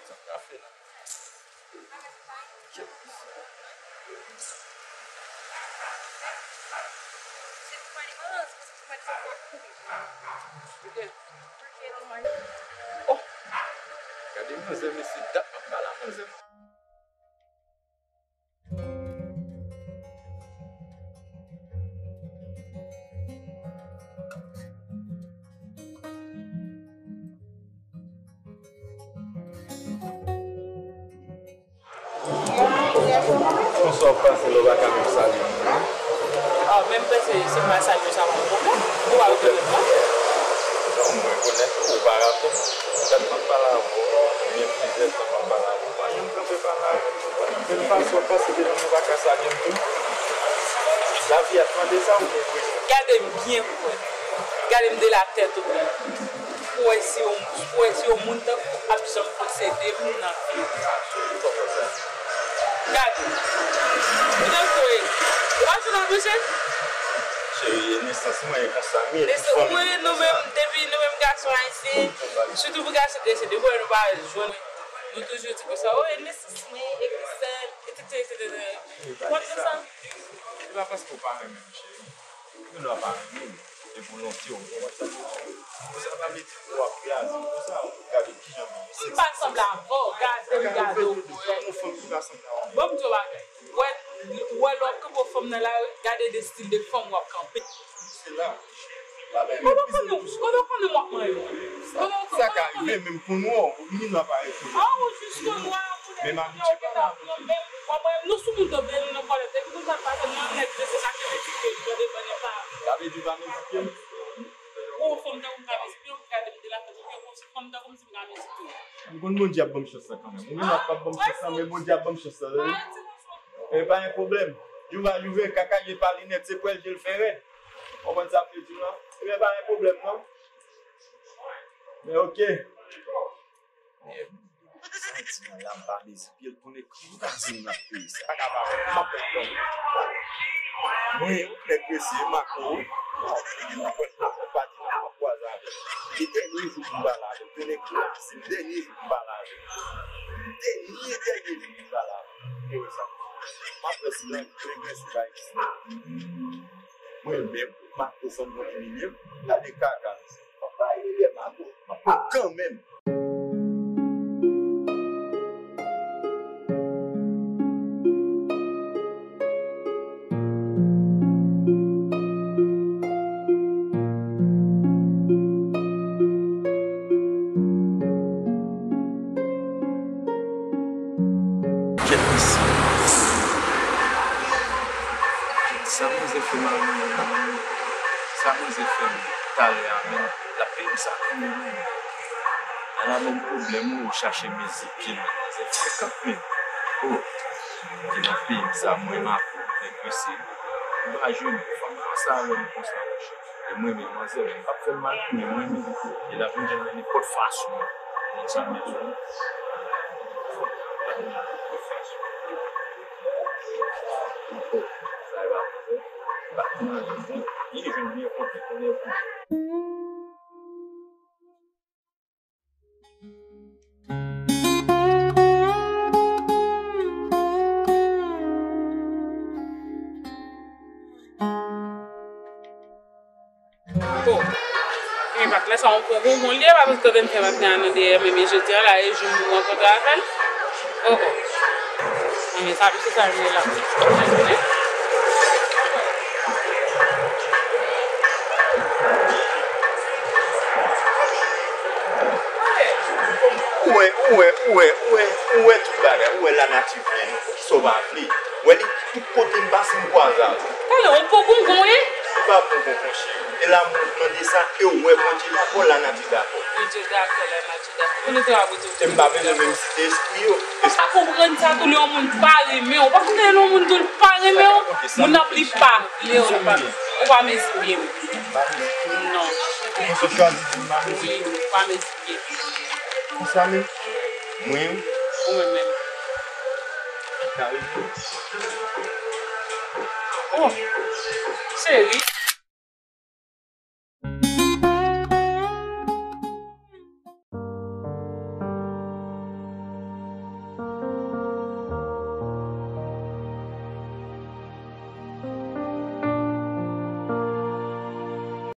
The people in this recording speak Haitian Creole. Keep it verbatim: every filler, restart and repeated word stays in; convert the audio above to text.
Sa m ka fè la? Oh! Gade manzè, mesye, dat m ap pale a manzè. Kòman w pase lè w pa ka menm salye moun nan? Ah, menm panse se pa salye sa pa yon pwoblèm. Ou pa rekonèt mwen. Non, m rekonèt ou, ou pa raple m. Dat m ap pale avè w, gen plizyè tan m ap pale avè w, ou pa janm kanpe pale avè m. Menm fason w pase devan m, ou pa ka salye m tou. Lavi a t mande sa oubyen prezan? Gade m byen pou wè. Gade m de la tèt o pye. Pou wè si yon, pou wè si yon moun tankou w ap janm posede m nan vi m. Gade. Ou tankou e, ou pa jwenn anpeche? Cheri, e nesans mwen, e konsa m ye. Nesans, wi, nou menm, depi nou menm gason ayisyen, sitou pou gason ki desede, ou wè nou pa jwenn, nou toujou di konsa, o, e nesans mwen, e konsa, etsetera, etsetera. Ou konn sa? Se pa paske w pa renmen m, cheri. Moun nan pa renmen m, e volonte w, ou konprann sa m di w? Sa pa vle di pou w ap kraze m konsa, ou gade kijan m ye. M pa sanble avè w, gade m gade w. Kòm yon fanm ki pa sanble avè w. Bon, m di w bagay. Wè, wè lè w ap kanpe w fanm nan lari, gade de stil de fanm w ap kanpe. Se la. Kote w konn nou? Kote w konn nou m ap manyen? Sa ka rive, men m konn wè w, ou vini nan aparèy kote. Ah, ou jis konn wè, ou menm abitye pale avè m. W ap wè nou sou moun tonbe, nou nan kòlèt. Depi konn sa k pase, nou nèg de se sa k mezipye, nou tande bannè pa. Sa vle di w pa mezipye m? Bon, fanm tankou m ka mezipye w, pou gade m de la tèt o pye, kòmsi fanm tankou m si m ka mezipye w. M konn Bondye ap ban m chans la kanmenm. Ou vin ap, ap ban m chans la, men Bondye ap ban m chans la, tande. E pa yon pwoblèm. Jouva jouve, kaka je pa linèt, se pwèl je l fè rèd. Ou konprann sa m vle di w lan? Ebyen, pa gen pwoblèm, non. Men oke. Men, sa w di m la, m pa mezipye l, konnen ki ou ka di m nan peyi sa. M ap fè kòm. Mwen, nèg mesye, Mako, m ap fè kòm, m ap fè kòm, m ap kwaze avè l. E dènye jou pou m pale avè l, konnen ki ou di m, dènye jou pou m pale avè l. Dènye, dènye jou pou m pale avè l. Ou wè sa? M ap fè silans, konnen prensip pa egziste. Mwen menm, Mako fanm pou imilye m. Gade kaka. M ap pa imilye Mako. M ap kanmenm. Kèt mesye. Sa manzè fè m a menm? Sa manzè fè m talè a menm? L ap peye m sa tou wi. Ala menm pwoblèm ou chache mezipye m. Manzè frekan menm. Oh, ki l ap peye m sa, mwen m ap regrese. M pa jwenn fanm konsa avè m konsa, monchè. E mwen menm, manzè, m p ap fè l mal, men mwen menm, e l ap vin jwenn mwen nenpòt fason. Ou konn sa m di w? Nenpòt fason. Sa e pa manzè. M p ap fè l mal, men li jwenn li yon konpli konnen pou. Bon. Ebyen, pa t lè sa, on pran bonbon li ye, pa paske te m fè maten an nan dèyè, men, men jodi a la, e jou m rankontre avè l. Oh, oh. Enben, sa, se sa l ye la. Ou wè, ou wè, ou wè, ou wè, ou wè tout bagay, ou wè lanati vle, kisa w pa vle. Wè li, tout kote m pase, m kwaze avè l. Talè, on poko gongon, wi. Li pa poko gongon, cheri. E lanmou mande sa, e w wè Bondye dakò, lanati dakò. Bondye dakò, lanati dakò. Konnen sa w ap di. E m pa bezwen menm site espri yo. Ou pa konprann sa tou lè yon moun pa renmen w. Ou pa konprann lè yon moun di w l pa renmen w. Moun nan ap li pa vle w. Ou pa mezipye m. Non. Ou chwazi di m pa mezipye. Wi, ou pa mezipye. Konsa menm? Mwen? Ou menm menm. Ki ka rive? Oh, cheri.